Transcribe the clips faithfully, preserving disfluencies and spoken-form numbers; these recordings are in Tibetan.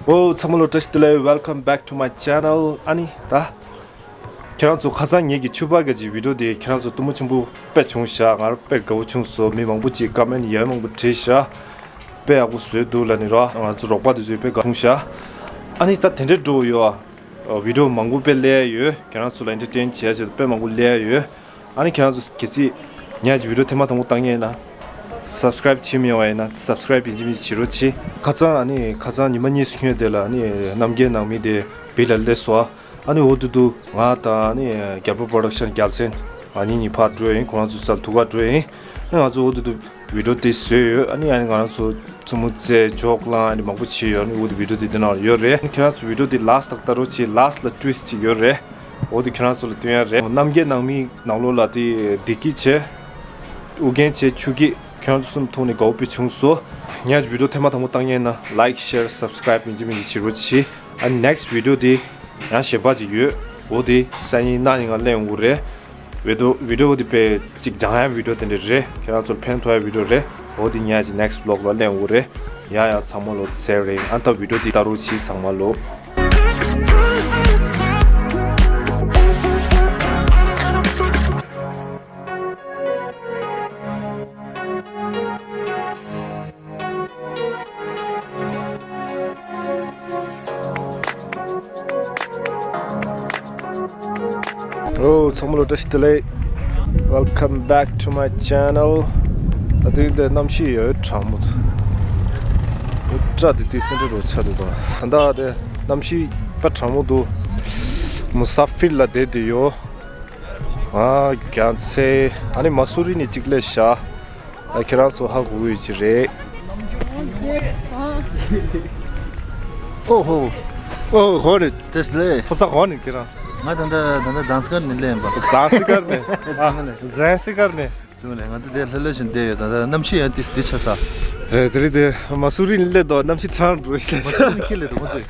ཨོ་ཚང་མ་ལོ་བཀྲ་ཤིས་བདེ་ལེགས། Welcome back to my channel. ཨ་ནི་ད་ཁྱེད་རང་ཚོ་ཁ་སང་ངེད་ཀྱི་ཆུ་ཕག་གི་ཅིག་བི་ཌིའོ་དེ་ཁྱེད་རང་ཚོ་སྟོན་མོ་ཆེན་པོ་དཔེ་བྱུང་ཤག་ང་རང་དཔེ་དགའ་བོ་བྱུང་སོང་། མི་མང་པོ་ཅིག་ཀ་མེན་ཡ་མང་པོ་བྲིས་ཤག་དཔེ་ཡག་པོ་བཟོས་འདུག་ལབ་ནི་རོ། ང་ཚོ་རོགས་པ་དེ་ཚོས་དཔེ་དགའ་བྱུང་ཤག་ཨ་ནི་ད་དེ་འདྲའི་འགྲོ་ཡོད། ཨ་བི་ཌིའོ་མང་པོ་དཔེ་སླེབས་ཡོད། ཁྱེད་རང་ཚོ་ལ་ཨེན་ཊར་ཊེན་བྱེད་ཡ་ཆེད་དུ་དཔེ་མང་པོ་སླེབས་ཡོད། ཨ་ནི་ཁྱེད་རང་ཚོ་གལ་སྲིད་ངས་ཀྱི་བི་ཌིའོ་ཐེངས་མ་དང་པོ་བལྟ་མཁན་ཡིན་ན། སབ་སི་ཀ་རེབ་བྱེད་མི་ཡོང་བ་ཡིན་ན་སབ་སི་ཀ་རེབ་ཡིན་གཅིག་མིན་གཅིག་བྱེད་རོགས་གྱིས། ཁ་སང་ཨ་ནི་ཁ་སང་ཉི་མ་གཉིས་སྔོན་དེ་ལ་ཨ་ནི་རྣམ་རྒྱལ་ནང་མི་དེ་བི་ལ་སླེབས་སོང་། ཨ་ནི་འོ་དུ་དུ་ང་དང་ཨ་ནི་རྒྱལ་པོ་པོ་རོ་ཌག་ཤན་རྒྱལ་མཚན་ཨ་ནི་གཉིས་ཕར་འགྲོ་ཡིན། ཁོ་རང་ཚོ་རྩར་ཐུག་ག་འགྲོ་ཡིན། ཨ་ང་ཚོ་འོ་དུ་དུ་བི་ཌིའོ་དེ་བཟོས་ཡོད། ཨ་ནི་ཨ་ནི་ང་རང་ཚོ་མཚན་མོ་རྩེད་འཇོག་ལང་ཨ་ནི་མང་པོ་བྱས་ཡོད། ཨ་ནི་འོ་དུ་བི་ཌིའོ་དེ་དེ་ནང་ཡོད་རེད། ཁྱེད་རང་ཚོ་བི་ཌིའོ་དེ་ལཱསི་ལ་ལྟ་རོགས་གྱིས། ལཱསི་ལ་ཊུ་ཝིསི་ཅིག་ཡོད་རེད། འོ་དེ་ཁྱེད་རང་ཚོ་ལ་སྟོན་ཡ་རེད། རྣམ་རྒྱལ་ནང་མི་ནང་ལོགས་ལ་དེ་བདེ་སྐྱིད་བྱས། ཨུ་རྒྱན་བྱས། ཆུ་སྐྱིད། ཁྱེད་རང་ཚོ་གསུམ་ཐུག་ནས་དགའ་བོ་དཔེ་བྱུང་སོང་། ངས་བི་ཌིའོ་ཐེངས་མ་དང་པོ་བལྟ་མཁན་ཡིན་ན་ལའིཀ་ཤེར་སབ་སི་ཀ་རེབ་ཡིན་གཅིག་མིན་གཅིག་བྱེད་རོགས་གྱིས། ཨ་ནི་ནེགསི་ཊི་བི་ཌིའོ་དེ་ཡང་གཞན་པ་ཅིག་ཡོད། འོ་དེ་སང་ཉིན་གནངས་ཉིན་ང་སླེབས་ཡོང་གི་རེད། བི་ཌིའོ་བི་ཌིའོ་དེ་དཔེ་ཅིག་སྦྱང་ཡ་བི་ཌིའོ་དེ་འདྲ་རེད། ཁྱེད་རང་ཚོར་ཕན་ཐོགས་ཡ་བི་ཌིའོ་རེད། འོ་དེ་ངས་ཀྱི་ནེགསི་ཊི་བི་ལོག་ལ་སླེབས་ཡོང་གི་རེད། ཡ་ཡ་ཚང་མ་ལོ་ཚེ་རིང་། ཨ་ད་བི་ཌིའོ་དེ་ལྟ་རོགས་གྱིས་ཚང་མ་ལོ། ཨོ་ཚང་མ་ལོ་བཀྲ་ཤིས་བདེ་ལེགས། Welcome back to my channel. ད་དུང་འདི་གནམ་གཤིས་ཡོད་གྲང་མོ་འདུག་སྐྲ་དེ་དེ་སེ་འདྲ་རུ་ཆགས་འདུག་ད་ད་དེ་གནམ་གཤིས་དཔེ་གྲང་མོ་འདུག་མུ་ས་ཕིར་ལ་བསྡད་དེ་ཡོད། ཨ་རྒྱལ་མཚན་ཨ་ནི་མ་སུ་རི་ནས་གཅིག་སླེབས་ཤག་ཨ་ཁྱེད་རང་ཚོ་ཧ་གོ་གི་ཡོད་ཀྱི་རེད། ཨོ་ཧོ། ཨོ་ཧོ་རེད། བཀྲ་ཤིས་བདེ་ལེགས། ཕོ་གསར་གོ་ནས་ཁྱེད་རང་། ང་ད་ལྟ་ད་ལྟ་ཛང་སི་ཀར་ནས་སླེབས་ཡིན་པ། ཛང་སི་ཀར་ནས། ཨ་ཛང་སི་ཀར་ནས། ཙུང་ལེ་ང་ཚོ་དེ་ལྷོད་ལྷོད་བཞིན་བསྡད་ཡོད། ད་ལྟ་གནམ་གཤིས་ཡང་ཏིས་འདི་ཆགས་ས། རེད་དེ་རེད་དེ། མ་སུ་རི་ནས་སླེབས་དོ་གནམ་གཤིས་གྲང་འགྲོ་ཤག་མ་སུ་རི་ནས་ཁྱེར་སླེབས་དོ་ཁོ་ཚོས།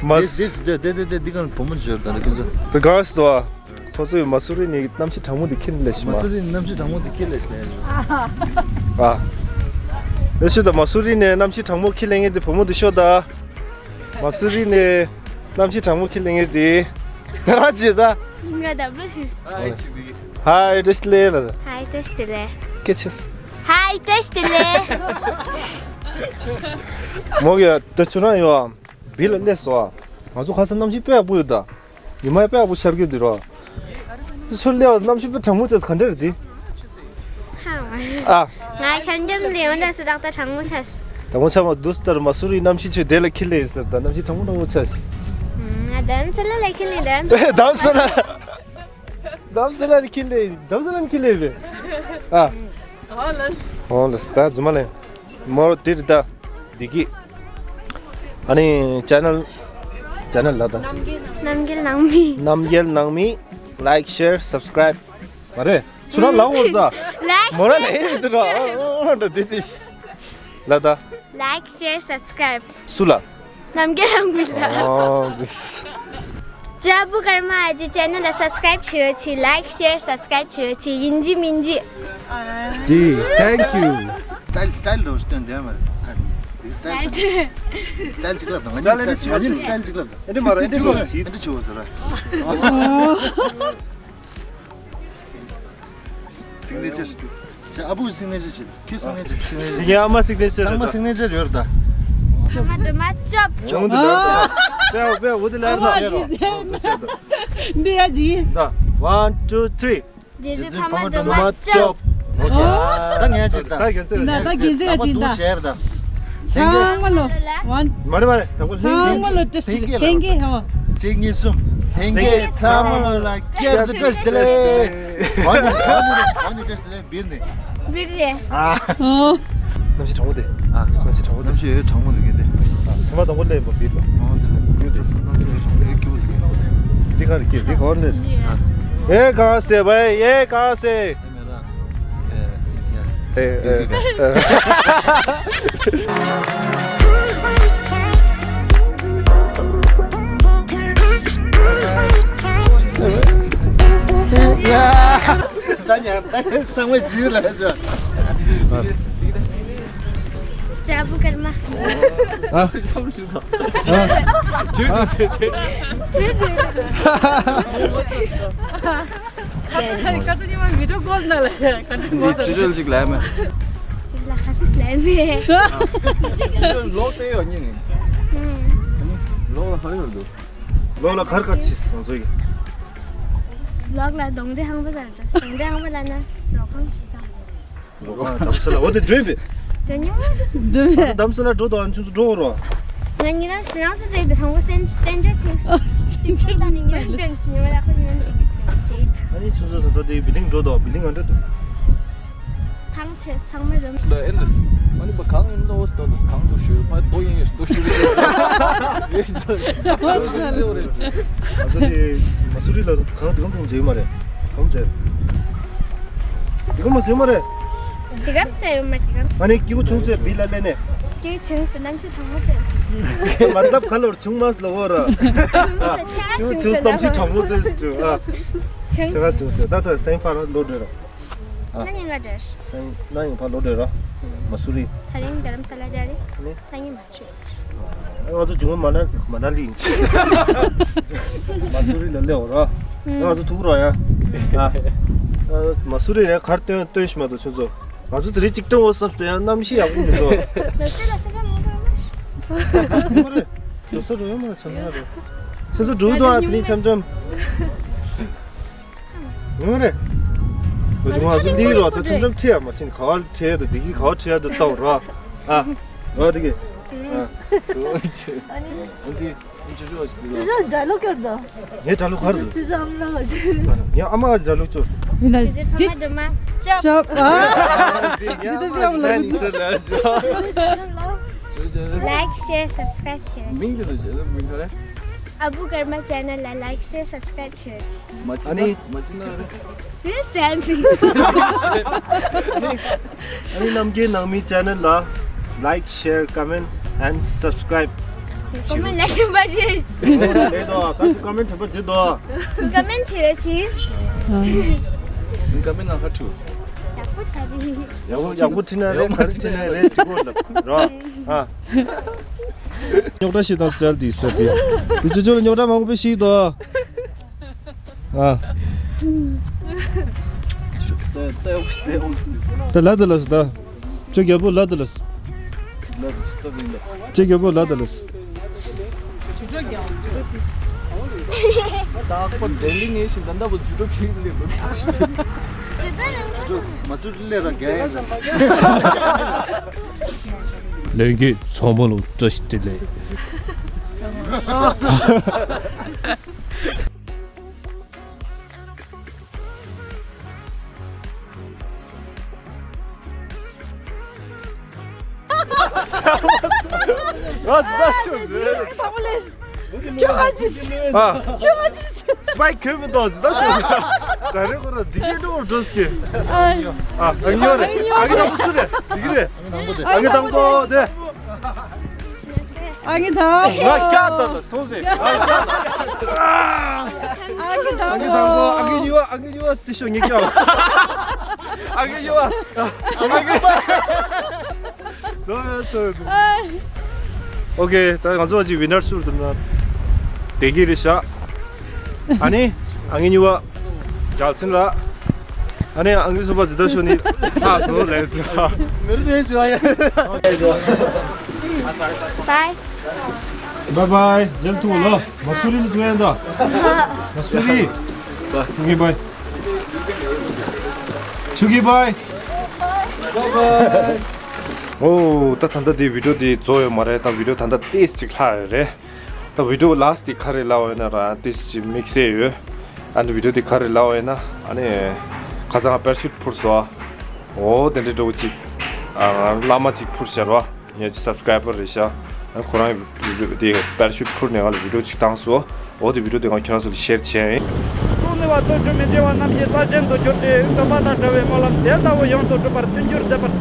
མ་སུ་རི་དེ་དེ་དེ་དེ་འདི་གང་བུ་མོ་འབྱོར་ད་ལྟ་ཁྱོད་ཚོ། དེ་གང་སི་དོ། ཁོ་ཚོས་མ་སུ་རི་ནས་གནམ་གཤིས་གྲང་མོ་དེ་ཁྱེར་སླེབས་ཤག་མ། མ་སུ་རི་ནས་གནམ་གཤིས་གྲང་མོ་དེ་ཁྱེར་སླེབས་ཤག་ཨ། ཨེ་ཤོད་ད། མ་སུ་རི་ནས་གནམ་གཤིས་གྲང་མོ་ཁྱེར་སླེབས་མཁན་དེ་བུ་མོ་དེ་ཤོད་ད། མ་སུ་རི་ནས་གནམ་གཤིས་གྲང་མོ་ཁྱེར་སླེབས་མཁན་དེ། ད་ར་ཇི་ད། ང་ད་བློ་ཤིས། ཧའི་བཀྲ་ཤིས་བདེ་ལེགས། ཧའི་བཀྲ་ཤིས་བདེ་ལེགས། སྐད་ཆ། ཧའི་བཀྲ་ཤིས་བདེ་ལེགས། མོ་གི་ད་ཆུ་རང་ཡོད་ཨམ། བི་ལ་སླེབས་སོང་ཨ། ང་ཚོ་ཁ་སང་གནམ་གཤིས་དཔེ་ཡག་པོ་ཡོད་ད། ཉི་མ་དཔེ་ཡག་པོ་ཤར་གྱི་འདུག་རོ། ཆུ་སླེབས་གནམ་གཤིས་དཔེ་གྲང་མོ་བྱས་ག་འདྲ་རེད་དེ། ཧ་མ། ཨ། ང་ཁྱོད་འདེམས་ལས་འོ་འདྲ་སུ་ཏག་ཏག་གྲང་མོ་ཆགས། གྲང་མོ་ཆགས་མ་འདུག་ལྟར་མ་སུ་རི་གནམ་གཤིས་ཆུ་དེ་ལ་ཁྱེར་སླེབས་ཟེར་ད། གནམ་གཤིས་གྲང་མོ་གྲང་མོ་ཆགས། ང་དམ་སེ་ལ་ལ་ཁྱེར་སླེབས་དམ། དམ་སེ་ལ། དམ་སེ་ལ་ནས་ཁྱེར་སླེབས། དམ་སེ་ལ་ནས་ཁྱེར་སླེབས་པས། ཨ། ཧོ་ལས། ཧོ་ལས་ད་རྫུན་མ་ལས། མོར་དེ་རེད་ད། བདེ་སྐྱིད། ཨ་ནི་ཅེ་ནལ། ཅེ་ནལ་ལ་ད། རྣམ་རྒྱལ་ནང་མི། རྣམ་རྒྱལ་ནང་མི། ལའིཀ་ཤེར་སབ་སི་ཀ་རའིབ། མ་རེད། ཚུར་ར་ལ་འོར་ད། ལའིཀ་མོ་ར་ཤེར་ལས་ཡིན་དུ་ར། འོ་འདྲ་དེ་དེ། ལ་ད། ལའིཀ་ཤེར་སབ་སི་ཀ་རའིབ། སུ་ལ། རྣམ་རྒྱལ་ནང་མི་ལ། ཨོ་གིས། ཅ་བུ་ཀརྨ་ཨ་ཅེ་ཅེ་ནལ་ལ་སབ་སི་ཀ་རའིབ་བྱེད་ཡོད་ཆི། ལའིཀ་ཤེར་སབ་སི་ཀ་རའིབ་བྱེད་ཡོད་ཆི། ཡིན་གཅིག་མིན་གཅིག་དེ། Thank you. སི་ཊལ་སི་ཊལ་རོ་སྟོན་དེ་མ་རེད། དེ་སི་ཊལ། སི་ཊལ་ཅིག་ལབ་དང་། ང་གཉིས་སི་ཊལ་ཅིག་ལབ་དང་། ཨེ་འདྲ་མ་རེད། ཨེ་འདྲ་ཅིག་ལབ། ཨེ་འདྲ་ཅིག་ཟེར་ར། སིག་ནེ་ཅར། ཅེ་ཨ་བུ་སིག་ནེ་ཅར་བྱེད། ཁྱོད་སིག་ནེ་ཅར། སིག་ནེ་ཅར། ངའི་ཨ་མ་སིག་ནེ་ཅར་ཚང་མ་རེད་ད། སིག་ནེ་ཅར་ཡོད་རེད་ད། ཨ་མ་དུ་མ་ཅོབ། ཅོང་དུ་ད། པེའོ་པེའོ་འོ་དེ་ལ་རེད་ད། འདི་ཡ་འདི། ད། One, two, three. རྗེ་བཙུན་ཕ་མ་དུ་མ་ཅོབ། ད་ངས་བྱེད་ད། ད་རྒྱལ་མཚན། ད་ད་རྒྱལ་མཚན་ལ་བྱེད་ད། ཚང་མ་ལོ། One. མ་རེད་མ་རེད། ད་གོ་ཚང་མ་ལོ་བཀྲ་ཤིས་བདེ་ལེགས། ལྷན་རྒྱས་ཧོ། གཅིག་གཉིས་གསུམ། ལྷན་རྒྱས་ཚང་མ་ལོ་ལ་བསྐྱར་དུ་བཀྲ་ཤིས་བདེ་ལེགས། འོ་ནི་འོ་ནི་འོ་ནི་བཀྲ་ཤིས་བདེ་ལེགས་འབིར་ནི། འབིར་རེད། ཨ། ཨོ། གནམ་གཤིས་གྲང་མོ་དེ། ཨ། གནམ་གཤིས་གྲང་མོ་དེ། གནམ་གཤིས་ཡོད་གྲང་མོ་འདུག་གི་དེ། ཨ། ཐེངས་མ་དང་པོ་སླེབས་པ་འབིར་ལ། ཨོ་དེ་ལ་ཡོད་དེ། གནམ་གཤིས་གྲང་མོ་དེ་སྐྱིད་པོ་འདུག་གི། འདི་ག་རེ་སྐྱིད་འདི་ག་རེ་སླེབས། ཨ། ཨེ་གང་ཟེར་བས་ཨེ་གང་ཟེར། ད་ཉར་ད་ཚང་མ་བྱིས་ལ་ཆོ། ཅ་ ཨ་བུ་ཀརྨ། ཨ། ཨ། ཁ་ཚ་ཉི་མ་མི་འགྲོ་སྐོར་ན་ལ་ཁ་ཚ་ཉི་མ། འདི་ཅི་ཅོལ་ཅིག་ལས་མེད། ལ་ཁ་ཚ་ལས་མེད། ཅི་ཅོལ་ལོག་སྟེ་ཡོད་ཉིན་ནི། ཨུམ། ལོག་ལ་ཧ་ཡོད་འདུག། ལོག་ལ་གར་གར་ཆིས་ང་ཚོ་ཡི། ལོག་ལ་གདོང་འདྲེ་ཧང་པ་ལ་འགྲོ། གདོང་འདྲེ་ཧང་པ་ལ་ན་རོ་ཁང་ཞིག་དང་། རོ་ཁང་དམ་ས་ལ་འོ་དེ་འགྲོས་པས། དེ་ཉུང་། འགྲོས་པས། དམ་ས་ལ་འགྲོ་དང་ཁྱོད་ཚོ་འགྲོ་རོ། ང་ཉི་རབས་ཕྱི་ནང་སུ་ཙེ་དེ་ཐང་གོ་སེན་སི་ཊེན་ཇར་ཐིང་སི། སི་ཊེན་ཇར་ཐིང་སི་ཉི་མ་ཉི་མ་ལ་ཁོ་ཉི་མ་དེ་གི་ཐེངས་ཤིག་ཨ་ནི་ཁྱོད་ཚོ་ད་ལྟ་དེ་བི་ལིང་འགྲོ་དང་བི་ལིང་ང་འགྲོ་དང་། ཐང་ཆད་ཚང་མ་རུམ། ད་ཨེ་ལས། ཨ་ནི་པ་གང་ཡིན་ནོ་ད་ད་གང་དུ་ཞུ་ཕ་དོ་ཡིན་ཡོད་དོ་ཞུ་ཡོད། ཨ་ཙི་ནི་མ་སུ་རི་ལ་གང་དུ་གང་དུ་མཇལ་མ་རེད། གང་མཇལ། དེ་ག་མ་ཟེར་མ་རེད། དེ་ག་ཟེར་ཡོད་མ་དེ་ག་ཨ་ནི་སྐྱིད་པོ་བྱུང་ཚེ་བི་ལ་ལེ་ནས། སྐྱིད་བྱུང་ཟེར་རྣམ་ཤེས་དྲང་མོ་ཟེར། མ་ལབ་ཁ་ལོར་བྱུང་མ་ཟེར་ལ་འོ་ར། སྐྱིད་བྱུང་ཟེར་རྣམ་ཤེས་དྲང་མོ་ཟེར་ཟེར་ཨ། ཁྱེད་ཀ་བྱུང་ཟེར་ད་ད་སེང་ཕ་ར་ལོ་འགྲོ་ར། ཨ། ན་ནིང་ང་འདྲ། སང་ན་ཡང་ཕར་ལོག་འགྲོ་ར། མ་སུ་རི། ད་རིང་རྡ་རམ་ས་ལ་འདྲ་རེད། ཨ་ནི། ད་ངས་མ་སུ་རི། ང་ཚོ་འབྱུང་བ་མ་ན་མ་ན་ལི་ཡིན། མ་སུ་རི་ལ་སླེབས་འོ་ར། ང་ཚོ་ཐུག་རོགས་ཡ། ཨ། མ་སུ་རི་ཡ་གར་སྟོན་སྟོན་ཤི་མ་གཏོགས་ཁྱོད་ཚོ། ང་ཚོ་དེ་རིང་གཅིག་སྟོན་འོ་བསམ་སྟེ་ཡང་གནམ་གཤིས་ཡག་པོ་མི་འདུག་ལ་སེ་ལ་སེ་ས་མོ་ར་མ་རེད། འགྲོ་ས་འགྲོ་ཡ་མ་རེད་ཆམ་ཡ་རེད། ཁྱོད་ཚོ་འགྲོ་འདུག་ཨ་དེ་རིང་འཆམ་འཆམ། ཡོང་རེད། ང་ཚོ་འདི་རོ་ད་ཆུང་ཆུང་ཁྲིད་ཡ་མ་ཤེས་ཁ་བ་ཁྲིད་ཡ་ད་འདི་གི་ཁ་བ་ཁྲིད་ཡ་ད་ལྟ་རོ། ཨ། རོ་འདི་གི་ཨ། འདི་ཅི་ཅོ་ཅི་ཅོ་ཌ་ལོག་ཀར་ད། ངས་ཌ་ལོག་གར་འདུག་ཅི་ཅོ་ཨམ་ལ་ཅི། ངས་ཨ་མ་ཨ་ཅི་ཌ་ལོག་ཅོ། ཅི་ཕ་མ་དུ་མ་ཅོ། ཅོ། ཨ། འདི་འདི་ཕ་མ་ལ་ནི་སེ་ལ་ཅོ། Like, share, subscribe བྱེད། མིང་དེ་ལ་བྱེད་ན་མིང་ག་རེ། ཨ་བུ་ཀརྨ་ཅེ་ནལ་ལ་like, share, subscribe བྱེད། མ་ཅི་ན་ཨ་ནི་མ་ཅི་ན་རེད། དེ་སེམས་པའི། ཨ་ནི་རྣམ་རྒྱལ་ནང་མི་ཅེ་ནལ་ལ་like, share, comment and subscribe བྱེད། ཀོ་མེན་ཊི་ལེགས་ཤོམ་པ་བྱེད། ལེགས་དོ། ད་ཅི་ཀོ་མེན་ཊི་དྲན་པ་བྱེད་དོ། ཀོ་མེན་ཊི་བྱེད་རེ་ཆིས། ཀོ་མེན་ཊི་ནང་ཁ་ཁྲུ། ཡག་པོ་ཆགས་པའི། ཡག་པོ་ཡག་པོ་ཁྲིད་ན་རེད། ག་རེ་ཁྲིད་ན་རེད་ཁྲིད་དགོས་ལབ་རོ། ཨ། རྙོག་དྲ་ཞིག་དང་སི་ཊལ་དེ་ཟེར་དེ། དེ་ཅི་ཅོ་ལ་རྙོག་དྲ་མང་པོ་ཞིག་དོ། ཨ། ད་ལ་ད་ལ་སི་ད། ཅོ་རྒྱལ་པོ་ལ་ད་ལ་སི། ཅོ་རྒྱལ་པོ་ལ་ད་ལ་སི། ད་ཁོ་ལྡི་ལི་ངེས་ཤིག་ད་ལྟ་བུ་ཇུ་ཏོ་ཕིག་ལེ་མ་སུ་ལེ་ར་ག་ཡ་ལ། ལས་འགན་ཚང་མ་ལ་བཀྲ་ཤིས་བདེ་ལེགས། ང་ཚོ་ད་ཤོད་ཟེར། ཁྱོད་ཨ་ཅི་སི། ཨ། ཁྱོད་ཨ་ཅི་སི། སི་པའི་ཁྱོད་མི་འདུག་ཟེར་ད་ཤོད། ད་རེ་ཁོ་ར་འདི་གའི་འགྲོ་འགྲོ་སྐྱེ། ཨ། ཨ་ཨ་ཉོ་རེ། ཨ་གི་དང་པོ་སུ་རེད། འདི་གི་རེད། ཨ་གི་དང་པོ་དེ། ཨ་གི་དང་པོ། ང་སྐྱག་ད་ད་སོང་ཟེར། ཨ་གི་དང་པོ། ཨ་གི་དང་པོ། ཨ་གི་ཉི་བ། ཨ་གི་ཉི་བ་དེ་ཤོད་ངེས་སྐྱག་ཨ་གི་ཉི་བ། ཨ་གི། ཨོ་ཁེ། ད་ང་ཚོ་ཅིག་ཝི་ནར་སུ་རེད་འདུག་ན། བདེ་སྐྱིད་རེད་ཤག་ཨ་ནི་ཨ་ངའི་ཉི་བ་རྒྱལ་སེང་ལགས། ཨ་ནི་ཨ་ངའི་སུ་པ་ཇི་ལྟར་ཤོད་ནི་ཨ་སོ་ལས་ཟེར། མི་རུ་དེ་ཞུ་ཨ་ཡ། Bye. Bye bye. མཇལ་ཐུབ་ལོ། མ་སུ་རི་ལ་ཐུག་ཡ་འདུག་མ་སུ་རི། ངེས་པ། ཆུ་གི་བྷའི། ཨོ། ད་ད་ལྟ་དེ་བི་ཌིའོ་དེ་རྫོགས་ཡོད་མ་རེད། ད་བི་ཌིའོ་ད་ལྟ་ཏོག་ཙམ་ཅིག་ལྷག་ཡོད་རེད། ད་བི་ཌིའོ་ལཱ་སི་ཊི་དེ་ག་རེ་ལབ་ཡོད་ན་ར་ཏོག་ཙམ་ཅིག་དམིགས་བསལ་ཡོད། ཨ་ནི་བི་ཌིའོ་དེ་ག་རེ་ལབ་ཡོད་ན་ཨ་ནི་ཁ་སང་ང་པེ་ར་ཤུཊ་འཕུར་སོང་། ཨོ་དེ་འདྲའི་འདྲ་བོ་ཅིག་ཨ་བླ་མ་ཅིག་འཕུར་ཤར་བ། ངའི་སབ་སི་ཀ་རའི་བར་རེད་ཤག་ཨ་ཁོ་རང་གི་དེ་པེ་ར་ཤུཊ་འཕུར་ནས་ང་ལ་བི་ཌིའོ་ཅིག་བཏང་སོང་། འོ་དེ་བི་ཌིའོ་དེ་ང་ཁྱེད་རང་ཚོ་ལ་ཤེར་བྱས་ཡིན། ཀྲོང་ནུས་པ་སྟོབས་བཅུ་མི་འབྱེད་པ་རྣམས་ཀྱི་རྩལ་ཅན་དུ་གྱུར་ཅིག་སྟོན་པ་དང་བྲལ་བའི་སྨོན་ལམ་དེ་ལྟ་བུ་ཡོངས་སུ་གྲུབ་པར་མཐུན་འགྱུར་མཛད་པར།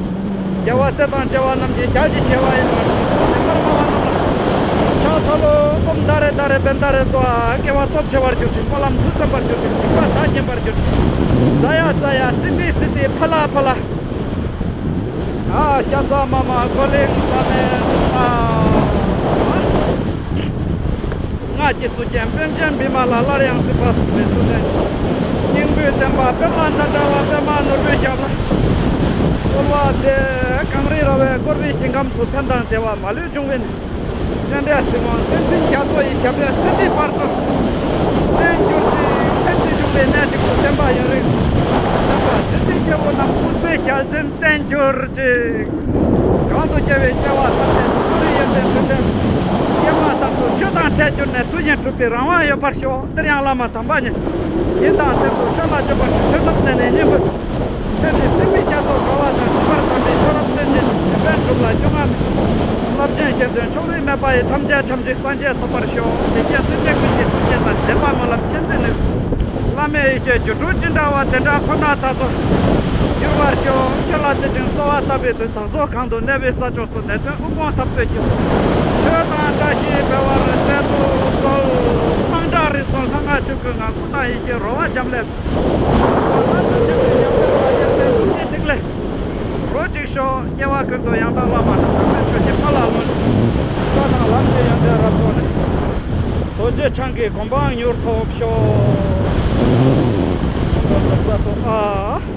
རྒྱལ་བ་སྲས་དང་བཅས་པ་རྣམས་ཀྱི་ཞལ་གྱི་བཞེས་པ་ཡིན་པར་གསུངས་སོ། དེ་ལྟར་སྨྲ་བ་རྣམས་ལ་ཕྱག་འཚལ་ལོ། ཨོཾ་ཏཱ་རེ་ཏཱ་རེ་བན་ཏཱ་རེ་སྭཱ་ཧཱ། དགེ་བ་སྟོབས་ཆེ་བར་གྱུར་ཅིག་སྨོན་ལམ་མཐུ་འཚམ་པར་གྱུར་ཅིག་སྡིག་པ་དག་ཉེས་པར་གྱུར་ཅིག་ཛ་ཡ་ཛ་ཡ། སིདྡྷི་སིདྡྷི། ཕ་ལ་ཕ་ལ། ཨ་ཤ་ཟ་མ་མ་གོ་ལེང་ས་མེ་ཨ། ང་ཀྱི་གཙུག་རྒྱན་པཎ་ཆེན་བི་མ་ལ་སླར་ཡང་གཟིགས་པ་གསུངས་པའི་ཚུལ་ལྡན་ཆོས། སྙིང་པོའི་བསྟན་པ་པདྨ་འདབ་བྲལ་བ་པདྨ་ནོར་བུའི་ཞབས་ལ། གསོལ་བ་འདེབས། གངས་རི་ར་བས་བསྐོར་བའི་ཞིང་ཁམས་སུ་ཕན་དང་བདེ་བ་མ་ལུས་འབྱུང་བའི་གནས། སྤྱན་རས་གཟིགས་དབང་བསྟན་འཛིན་རྒྱ་མཚོ་ཡི་ཞབས་པད་སྲིད་མཐའི་བར་དུ་བརྟན་གྱུར་ཅིག་ཕན་བདེ་འབྱུང་བའི་གནས་གཅིག་ཏུ་བསྟན་པ་ཡུན་རིང་། བསྟན་པ་འཛིན་པའི་སྐྱེ་བོ་རྣམས་སྐུ་ཚེ་རྒྱལ་མཚན་བརྟན་གྱུར་ཅིག་གང་དུ་སྐྱེ་བའི་སྐྱེ་བ་ཐམས་ཅད་དུ་མཐོ་རིས་ཡོན་ཏན་དོན་ལྡན་ཀྱེ་མ་རྟག་ཏུ་ཆོས་དང་འཕྲད་གྱུར་ནས་ཚུལ་བཞིན་གྲུབ་པའི་རང་དབང་ཡོད་པར་ཤོག་འདིར་ཡང་བླ་མ་དམ་པ་ཉིད་ཡིན་དང་མཚན་དུ་ཆོས་ལ་སྤྱོད་པར་ཞུ། ཆོས་ཐོབ་ནས་ནི་སྙིང་པོ། ཚེ་འདི་སྲིད་པའི་རྒྱ་མཚོ་བརྒལ་བ་དང་སྲིད་པར་གདམས་པའི་ཆོས་རབ་སྟོན་བྱེད་ཅིང་གཞན་ཕན་སྒྲུབ་ལ་སྐྱོ་ངལ་མེད། རླབས་ཆེན་གཞན་དོན་ཕྱོགས་རིས་མེད་པ་ཡི་ཐམས་ཅད་ཐམས་ཅད་སངས་རྒྱས་ཐོབ་པར་ཤོག་ཡེ་ཤེས་སེམས་ཅན་ཀུན་གྱི་ཐུགས་བསྐྱེད་དང་མཛད་པ་སྨོན་ལམ་མཁྱེན་བརྩེ་ནུས། བླ་མའི་ཡེ་ཤེས་སྒྱུ་འཕྲུལ་ཅི་འདྲ་བ་དེ་འདྲ་ཁོ་ན་ད་གཟོད་འགྱུར་བར་ཤོག་ཆོས་ལ་དད་ཅིང་གསོལ་བ་བཏབ་པའི་དུས་ད་གཟོད་གང་དུ་གནས་པའི་ས་ཕྱོགས་སུ་ནད་གདོན་དབུལ་ཕོངས་འཐབ་རྩོད་ཞི་བ། ཆོས་དང་བཀྲ་ཤིས་འཕེལ་བར་མཛད་དུ་གསོལ། དམངས་དྲག་རིགས་གསུམ་ལྷ་སྔགས་ཆོས་སྐུའི་ངང་། སྐུ་དང་ཡེ་ཤེས་རོལ་པ་འབྱམས་ཀླས། སོ་སོ་ལྷ་ཆོས་ཆེན་པོའི་ཡབ་ཡུམ་ལ་དབྱེར་མེད་ཐུགས་ཀྱི་ཐིག་ལེ། རོ་གཅིག་ཤོག་སྐྱེ་བ་ཀུན་ཏུ་ཡང་དག་བླ་མ་དང་དམ་པའི་ཆོས་ཀྱི་དཔལ་ལ་ལོངས་སྤྱོད་ཤོག་ས་དང་ལམ་གྱི་ཡོན་ཏན་རབ་རྫོགས་ནས། རྡོ་རྗེ་འཆང་གི་གོ་འཕང་མྱུར་ཐོབ་ཤོག་ཀུན་ཏུ་བདེ་ས་ཐོབ་ཨ།